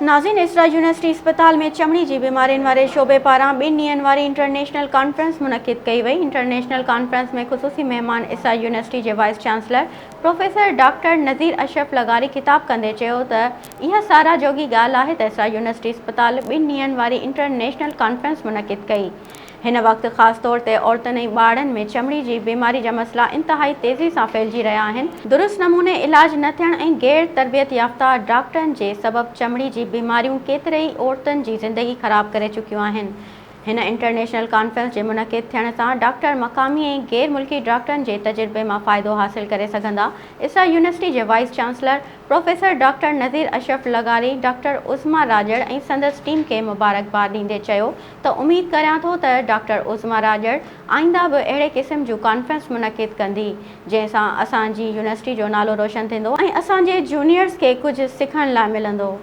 ناظرين اسرا يونيورسٽي اسپتال ۾ چمڙي جي بيمارين واري شعبي پاران ٻن ڏينهن واري انٽرنيشنل ڪانفرنس منعقد ڪئي وئي. انٽرنيشنل ڪانفرنس ۾ خصوصي مهمان اسرا يونيورسٽي جي vice chancellor professor doctor Nazir Ashraf لغاري خطاب ڪندي چيو ته اها ساراهه جوڳي ڳالهه آهي ته اسرا يونيورسٽي اسپتال ٻن ڏينهن واري انٽرنيشنل ڪانفرنس منعقد ڪئي. هن وقت خاص طور تي عورتن ۽ ٻارڙن ۾ چمڙي جي بيماري جا مسئلا انتهائي تيزي سان ڦهلجي رهيا آهن، درست نموني علاج نه ٿيڻ ۽ غير تربيت يافته ڊاڪٽرن جي سبب چمڙي جي بيماريون ڪيتري ئي عورتن جي زندگي خراب ڪري چڪيون آهن. هن انٽرنيشنل ڪانفرنس جي منعقد ٿيڻ سان ڊاڪٽر مقامي ۽ غير ملڪي ڊاڪٽرن جي تجربي مان فائدو حاصل ڪري سگهندا. اسرا يونيورسٽي جي vice chancellor professor doctor Nazir Ashraf لغاري ڊاڪٽر عظميٰ راڄڙ ۽ سندس ٽيم کي مبارڪباد ڏيندي چيو ته اميد ڪريان ٿو ته ڊاڪٽر عظميٰ راڄڙ آئنده به اهڙي قسم جون ڪانفرنس منعقد ڪندي جنهن سان اسان جي يونيورسٽي جو نالو روشن ٿيندو ۽ اسان جي جونيئرز کي ڪجهه سکڻ لاء ملندو.